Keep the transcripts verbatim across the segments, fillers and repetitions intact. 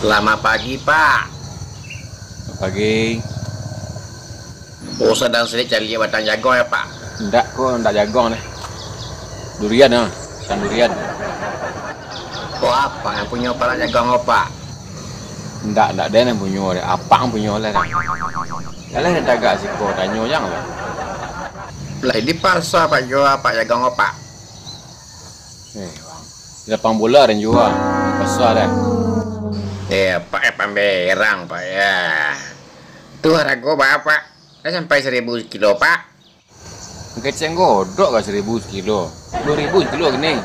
Selamat pagi, Pak. Pagi. Oh, sadang siliak caliak batang jagong, yo, Pak? Indak ko, indak jagong deh. Durian, ah. Batang durian. Oh, apak nan punyo parak jagong ko, Pak? Indak, indak den nan punyo deh. Apak nan punyo lah. Alah, den tagak siko, tanyo jang lah. Lai di pasa, Pak, jua apak jagong ko, Pak? Eh, bang. Di lapang bola den jua. Di pasa deh. Eh, Pak, eh, pamberang, Pak, yo. Tu harago bara, Pak? Lah sampai saribu sakilo, Pak? Kecek godok ka saribu sakilo. Duo ribu sakilo kini.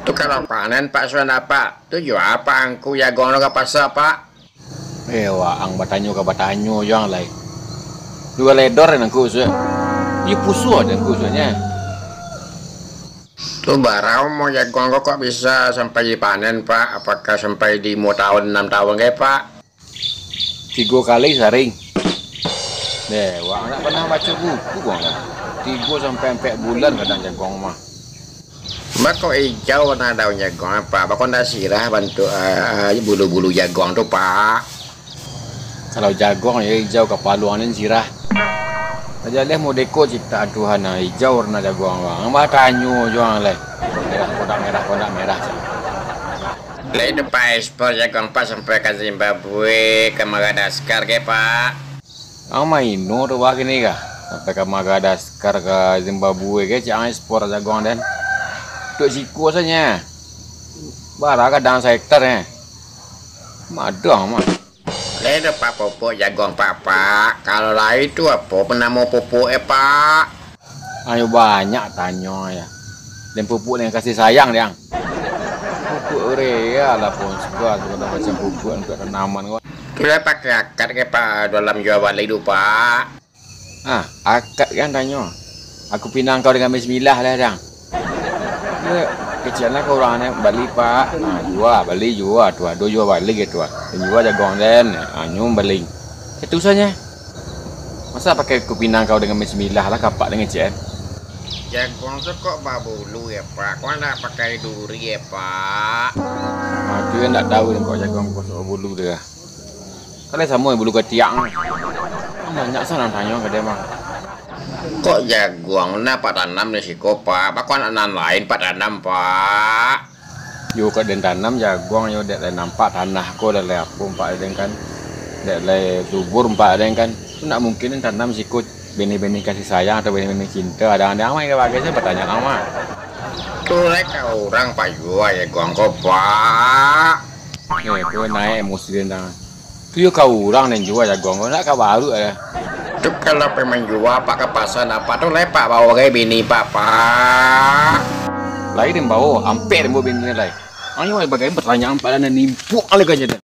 Tu kalau panen, Pak, sudah, Pak. Tu jua apak angku jagong lo ka pasa, Pak? Eh, waang batanyo ka batanyo jang lai. Duo ledor den angku suak. Iyo pusuah den angku suaknyo. Tu bara umua jagong ko kok bisa sampai dipanen, Pak? Apakah sampai limo taun, anam taun gai, Pak? Tigo kali saring. Deh, waang ndak pernah baco buku, waang lah. Tigo sampai ampek bulan kadang jagong mah. Bako ijau warna daun jagong, Pak? Bako ndak sirah bantuak, ah, bulu-bulu jagong tu, Pak? Kalau jagong yo ijau, kapaluang ni sirah. Tajaleh modeko ciptaan Tuhan, ah, ijau warna jagong, waang. Batanyo jang lai. Merah, kodak merah, kodak merah, cak. Lai tu, Pak, ekspor jagong, Pak, sampai ka Zimbabwe, ka Madagaskar gai, Pak? Ang maino tu, Pak, kini kah? Sampai ka Madagaskar, ka Zimbabwe gai, cak ang ekspor jagong den. Dek siko sajo. Bara gadang sahektar, eh. Madoh, mah. Lai tu, Pak, pupuk jagong, Pak, Pak? Kalau lai tu, apo namo pupuk, eh, Pak? Ayo banyak tanyo, yo. Den pupuk dengan kasih sayang, deh ang. Pupuk urea lah, ponsua, sagalo macam pupuk untuak tanaman ko. Tu lah pakai akad gai, Pak, dalam jua bali tu, Pak? Ah, akad kan tanyo. Aku pinang kau dengan bismillah lah, deh ang. Yo, kecek lah ka urang ni, bali, Pak. Ah, jua, bali, jua tu. Ado jua bali gitu, ah. Den jua jagong den, ah, nyo bali. Itu sajo. Masa pakai kupinang kau dengan bismillah lah, kapak dengan cek. Jagong tu kok babulu yo, Pak? Kok ndak pakai duri yo, Pak? Ah, tu yang ndak tahu kok jagong kosong babulu tu lah. Kalau samo bulu katiak. Banyak sanang tanyo ka dia mah. Kok jaguang nan Apak tanam di siko, Pak? Baa kok nan lain Apak tanam, Pak? Yo, kok den tanam jaguang, yo, dek lai nampak tanah ko, dek lai apo, Pak, den kan. Dek lai subur, Pak, den kan. Tu ndak mungkin den tanam siko benih-benih kasih sayang atau benih-benih cinta. Adang-adang mah, bagai sajo batanya, Mak. Tu lai ka urang, Pak, jua jaguang ko, Pak. Eh, tu naik emosi den dah. Tu yo ka urang nan jua jaguang ko, ndak ka baruak lah. Tu kalau pai manjua Apak ka pasa, Pak, tu lai Apak bao gai bini Apak, Pak. Lai den bao, ampek den bao bini lai. Ayo, bagai batanya Apak lah, nan nimpuk lai ka jalan.